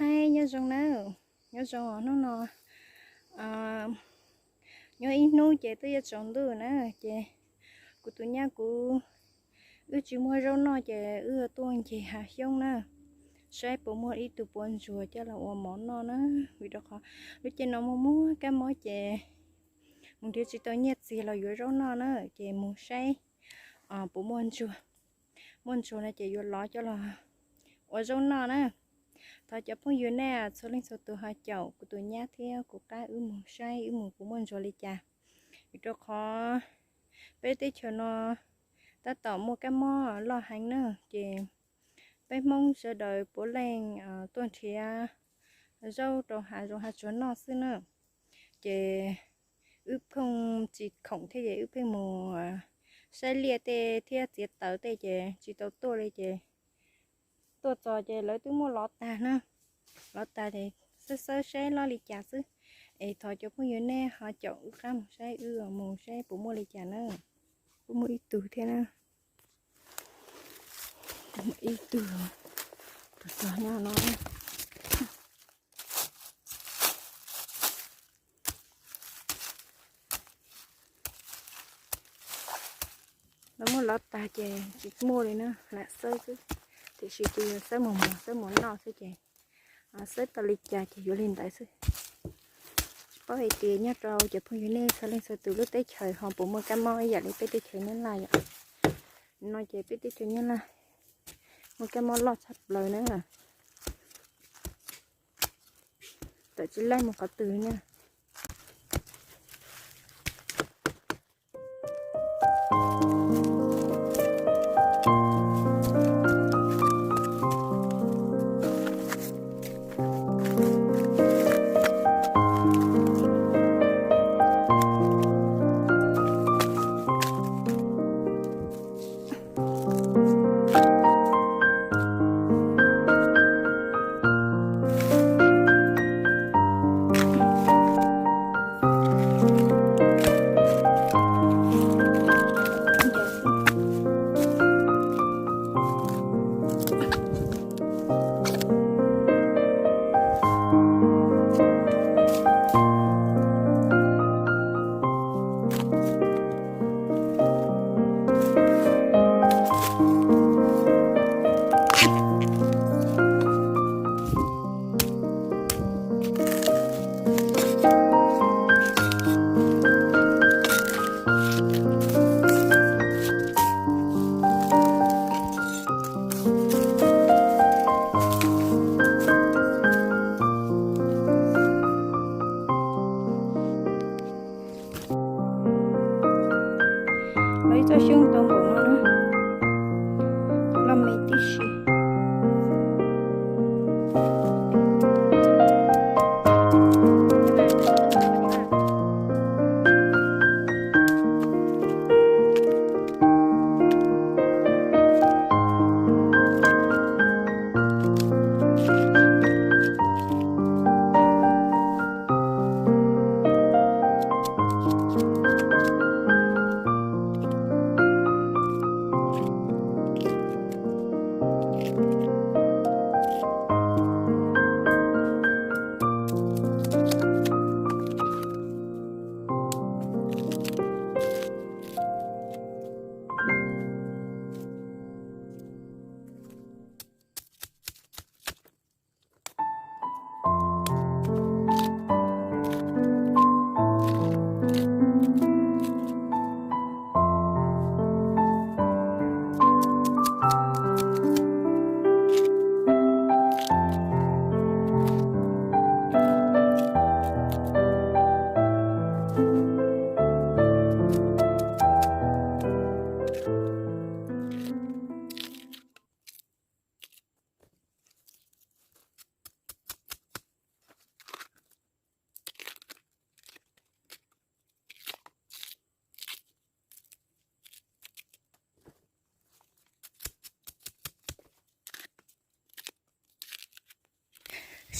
Hi, nyob zoo na, nyob zoo os. Hnub no nyob ib hnub ces twb yuav tsaus ntuj na, ces kuv tus nyab kuv, wb tsis muaj zaub noj ces wb tuaj nce hav xyoob na, saib puas muaj ib tug puab ntsuag coj los ua mov noj na. Vim rau qhov lub caij no muaj muaj kab mob ces mus nrhiav tsis tau nyiaj txiag los yuav zaub noj na, ces mus saib puas muaj ntsuag. Muaj ntsuag no ces yuav lov coj los ua zaub noj na. Thov cov phooj ywg nej txhua leej txhua tus ho caum kuv tus nyab thiab kuv qab wb mus saib wb mus puas muaj ntsuag li cas. Vim rau qhov peb teb chaws no tab tom muaj kab mob loj heev na, ces peb Hmoob sawv daws puav leej tuaj nrhiav zaub rau hav zoov hav tsuag noj xwb na. Ces wb pheej tsis khoom thiab ces wb pheej mus saib liaj tej thiab txiav taws tej ces tsis tau tuaj li ces tuaj txog ces lawv twb muab lov tag na. Lov tag ces xawb xawb saib loj li cas xwb. Es thov cov phooj ywg nej ho caum wb qab mus saib wb mus saib puas muaj li cas na. Kuj muaj ib tug thiab na. Ib tug, tus txog nyob no. Lawv muab lov tag ces tsis muaj li na, lam xawb xwb. Tiam sis ces yog xawb mus mos xawb mus noj xwb ces xawb tau li cas ces yuav li ntawd xwb. Tsis paub hais tias nyob rau cov phooj ywg nej txhua leej txhua tus lub teb chaws ho puas muaj kab mob ib yam li peb teb chaws Nyab Laj yom. No ces peb teb chaws Nyab Laj muaj kab mob loj tshaj plaws na. Tawm tsis laij mus qhov twg na. Los ib txoj xyoob tau npaum no na, loj me tib si.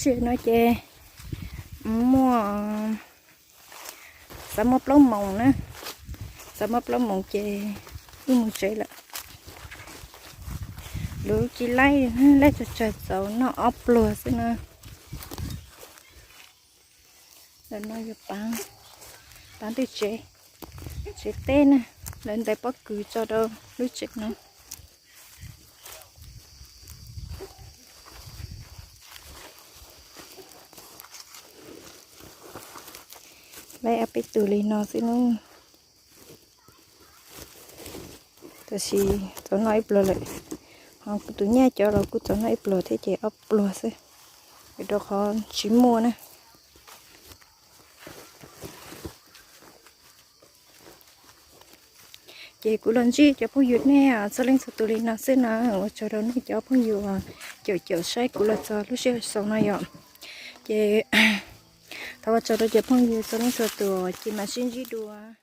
Sim no ces muaj, xav muaj plaub moos na, xav muaj plaub moos ces wb mus tsev lawm. Luv tsis laij, laij tsawg tsawg txaus noj ob pluag xwb na. Ntawm no yog paav, paav ntug tsev, tsev teb na, lawv ntais pob kws tso rau lub tsev no. Lawv ob peb tus li no xwb na. Tab sis txaus noj ib pluag lawm, ho kuv tus nyab cov los kuj txaus noj ib pluag thiab ces ob pluag xwb, rau qhov tsis muaj na. Ces kuv los ntsib cov phooj ywg nej txhua leej txhua tus li no xwb na, ua tsaug rau nej cov phooj ywg caum caum saib kuv los txog lub sij hawm xaus no yom. Ces thov ua tsaug rau cov phooj ywg txhua leej txhua tus, ces mam sib ntsib dua.